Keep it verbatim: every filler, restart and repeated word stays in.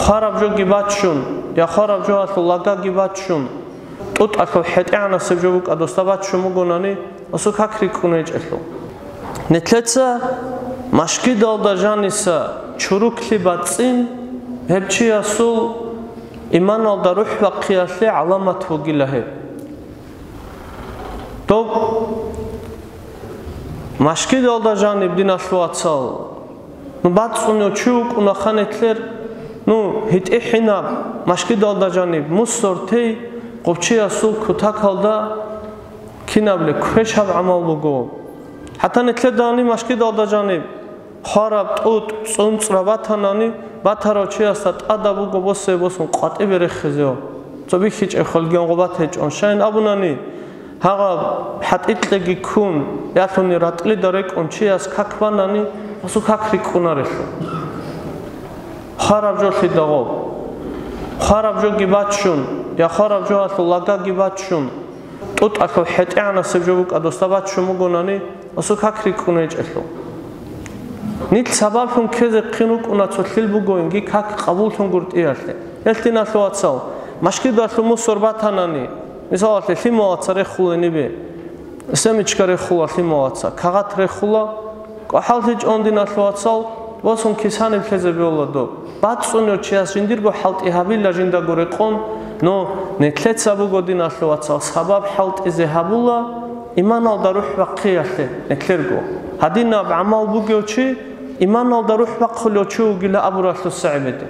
Хвараб жоги баччун, я хвараб жоялъул лагаги баччун, тӀутӀалъул хӀетӀигӀанасеб жо букӀа досда баччун бугонани, асул как рикӀкӀун гьечӀелъул. Нилъеца машгидалда жаниса чуруклъи бацӀцӀин, гьеб чиясул иманалда рухӀ бахъиялъе гӀаламат бугила гьеб. Доб машгидалда жаниб, диналъул вацал, ну, бацӀцӀунев чи вукӀунаха нилъер, ну, гьитӀи-хӀинаб машгидалда жаниб мусор тей, гъоб чиясул кутакалда кинабли квешаб гӀамал буго. ХӀатта нилъеда гьаниб машгидалда жаниб хвараб тӀутӀ, цӀунцӀра батанани, батарав чиясда тӀадаб буго босе-босун къватӀибе рехизев. Цо бихьичӀеб хвелги гъоб батичӀон. Щайин абунани, гьагъаб хӀатӀикьеги ккун, ялъуни ратӀлида рекӀун чияс как банани, асул как рикӀкӀунарелъул. Хвараб жолъидал гъоб. Хвараб жоги баччун, я хвараб жоялъул лагаги баччун, тӀутӀалъул хӀетӀигӀанасеб жо букӀа досда баччун бугонани, асул как рикӀкӀун гьечӀелъул. Нилъ сабаблъун ккезе хъин рукӀуна цолъил бугоинги как къабуллъун гуртӀиялъе. Гьелъ, диналъул вацал, машгидалъул мусор батанани, мисалалъе, лъималаца рехула нибе, семечка рехула лъималаца, кагъат рехула, кӀвахӀаллъичӀон, диналъул вацал, босун кисаниб лъезе бегьула доб. БацӀцӀунев чияс жиндирго хӀалтӀи гьабила жиндаго рекъон, но нилъеца буго, диналъул вацал, сабаб хӀалтӀизе гьабула иманалда рухӀ бахъиялъе нилъерго. Гьадинаб гӀамал бугев чи иманалда рухӀ бахъулев чи вугила абуралъул сагӀибеде.